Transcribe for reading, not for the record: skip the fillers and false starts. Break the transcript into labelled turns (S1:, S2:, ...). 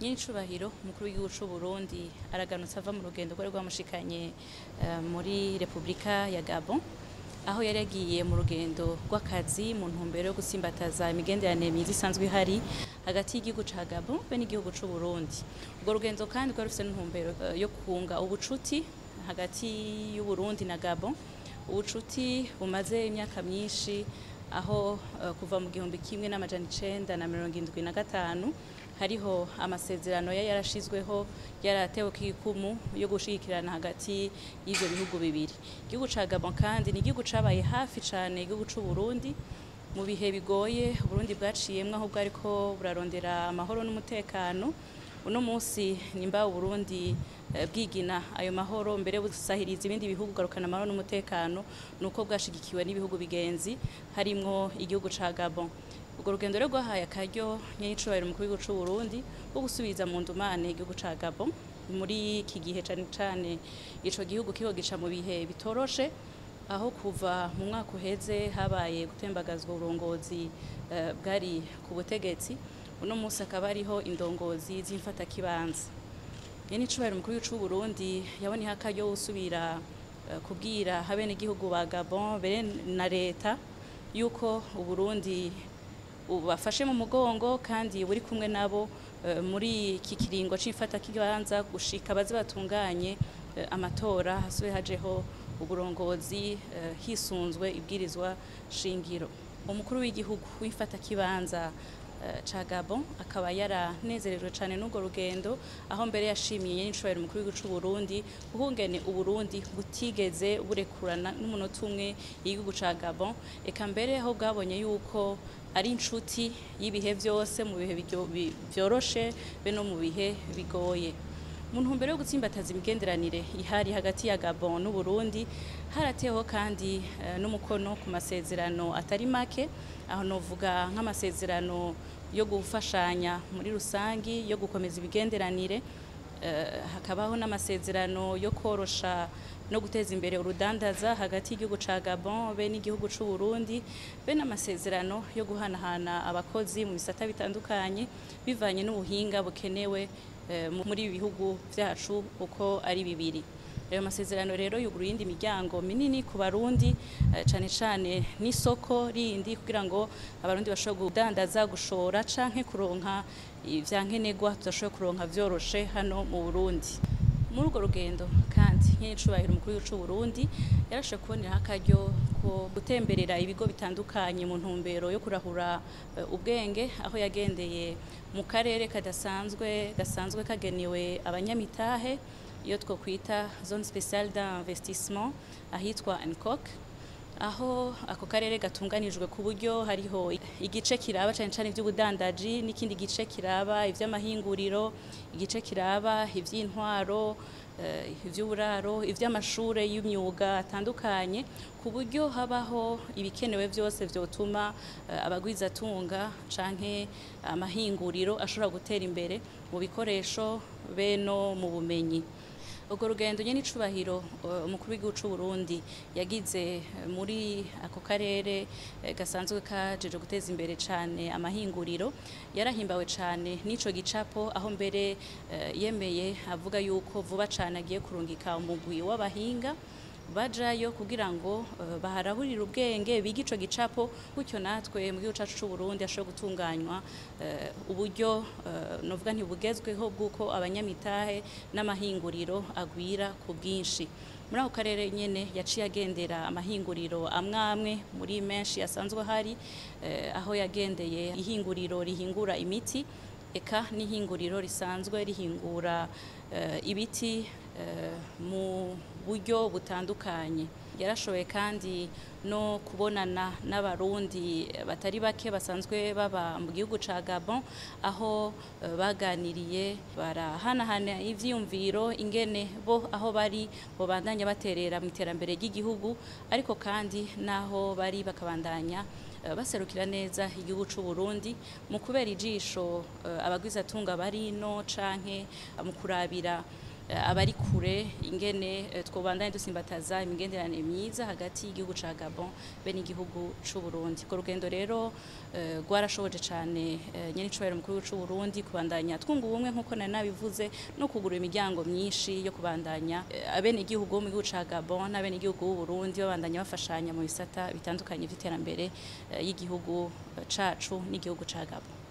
S1: Nyenicubahiro umukuru w'igihugu c'u Burundi araganutse ava mu rugendo rwari rwamushikanye muri Republika ya Gabon, aho yari yagiye mu rugendo rw'akazi mu ntumbero yo gutsimbataza imigenderanire myiza isanzwe ihari hagati y'igihugu ca Gabon be n'igihugu c'u Burundi. Urwo rugendo kandi rwari rufise n'intumbero yo kunga ubucuti hagati y'u Burundi na Gabon, ubucuti bumaze imyaka myinshi, aho kuva mu 1975 hariho amasezerano yari yarashizweho, yaratewe k'igikumu, yo gushigikirana hagati y'ivyo bihugu bibiri. Igihugu ca Gabon kandi ni igihugu cabaye hafi cane igihugu c'u Burundi mu bihe bigoye Burundi bwaciyemwo, aho bwariko burarondera amahoro n'umutekano. Uno munsi nimba Uburundi bwigina ayo mahoro, mbere busahiriza ibindi bihugu kugarukana amahoro n'umutekano, nuko bwashigikiwe n'ibihugu bigenzi harimwo igihugu ca Gabon. Urwo rugendo rero rwahaye akaryo nyenicubahiro umukuru w'igihugu c'u Burundi wo gusubiza mu ndumane igihugu ca Gabon muri iki gihe, cane cane ico gihugu kiriko gica mu bihe bitoroshe, aho kuva mu mwaka uheze habaye gutembagazwa uburongozi bwari ku butegetsi, uno munsi akaba ariho indongozi z'imfatakibanza. Nyenicubahiro umukuru w'igihugu c'u Burundi yaboneyeho akaryo gusubira kubwira abenegihugu ba Gabon mbere na leta yuko Uburundi bubafashe mu mugongo kandi buri kumwe nabo muri iki kiringo c'imfatakibanza gushika baze batunganye amatora, hasubire hajeho uburongozi hisunzwe ibwirizwa shingiro. Umukuru w'igihugu w'imfatakibanza ca Gabon akaba yaranezerejwe cane n'urwo rugendo, aho mbere yashimiye nyenicubahiro umukuru w'igihugu c'u Burundi ukungene Uburundi butigeze burekurana n'umunota umwe igihugu ca Gabon, eka mbere aho bwabonye yuko ari inshuti y'ibihe vyose, mu bihe vyoroshe be no mu bihe bigoye. Mu ntumbero yo gutsimbataza imigenderanire ihari hagati ya Gabon n'Uburundi, harateweho kandi n'umukono ku masezerano atari make, aho novuga nk'amasezerano yo gufashanya muri rusangi, yo gukomeza imigenderanire, hakabaho n'amasezerano yo korosha no guteza imbere urudandaza hagati y'igihugu ca Gabon be n'igihugu c'u Burundi, be n'amasezerano yo guhanahana abakozi mu bisata bitandukanye bivanye n'ubuhinga bukenewe muri ibi bihugu vyacu uko ari bibiri. Ayo masezerano rero yuguruye iyindi miryango minini ku Barundi, cane cane n'isoko rindi kugira ngo Abarundi bashobore kudandaza, gushora canke kuronka ivyankenerwa tudashoboye kuronka vyoroshe hano mu Burundi. Muri urwo rugendo kandi nyenicubahiro umukuru w'igihugu c'u Burundi yarashoboye kuboneraho akaryo ko gutemberera ibigo bitandukanye mu ntumbero yo kurahura ubwenge, aho yagendeye mu karere kadasanzwe gasanzwe kagenewe abanyamitahe, iyo twokwita zone spéciale d'investissement, ahitwa Nkok, aho ako karere gatunganijwe ku buryo hariho igice kiraba cane cane ivy'ubudandaji, n'ikindi gice kiraba ivy'amahinguriro, igice kiraba ivy'intwaro, ivy'uburaro, ivy'amashure y'imyuga atandukanye, ku buryo habaho ibikenewe vyose vyotuma abagwizatunga canke amahinguriro ashobora gutera imbere mu bikoresho be no mu bumenyi. Urwo rugendo nyenicubahiro umukuru w'igihugu c'u Burundi yagize muri ako karere gasanzwe kajeje guteza imbere cane amahinguriro, yarahimbawe cane n'ico gicapo, aho mbere yemeye avuga yuko vuba cane agiye kurungika umugwi w'abahinga bajayo kugira ngo baharahurire ubwenge, bige ico gicapo, gutyo natwe mu gihugu cacu c'u Burundi hashobore gutunganywa uburyo novuga ntibugezweho bw'uko abanyamitahe n'amahinguriro agwira ku bwinshi. Muri ako karere nyene yaciye agendera amahinguriro amwamwe muri menshi asanzwe ahari, aho yagendeye ihinguriro rihingura imiti, eka n'ihinguriro risanzwe rihingura ibiti mu buryo butandukanye. Yarashoboye kandi no kubonana n'Abarundi batari bake basanzwe baba mu gihugu ca Gabon, aho baganiriye, barahanahana ivyiyumviro ingene bo aho bari bobandanya baterera mu iterambere ry'igihugu, ariko kandi naho bari bakabandanya baserukira neza igihugu c'u Burundi mu kubera ijisho abagwizatunga bari no canke mu kurabira abari kure ingene twobandanye dusimbataza imigenderanire myiza hagati y'igihugu ca Gabon be n'igihugu c'u Burundi. Urwo rugendo rero rwarashoboje cane nyenicubahiro mukuru w'igihugu c'u Burundi kubandanya twunga ubumwe nk'uko nari nabivuze, no kugurura imiryango myinshi yo kubandanya abenegihugu bo mu gihugu ca Gabon n'abenegihugu b'u Burundi babandanya bafashanya mu bisata bitandukanye vy'iterambere y'igihugu cacu n'igihugu ca Gabon.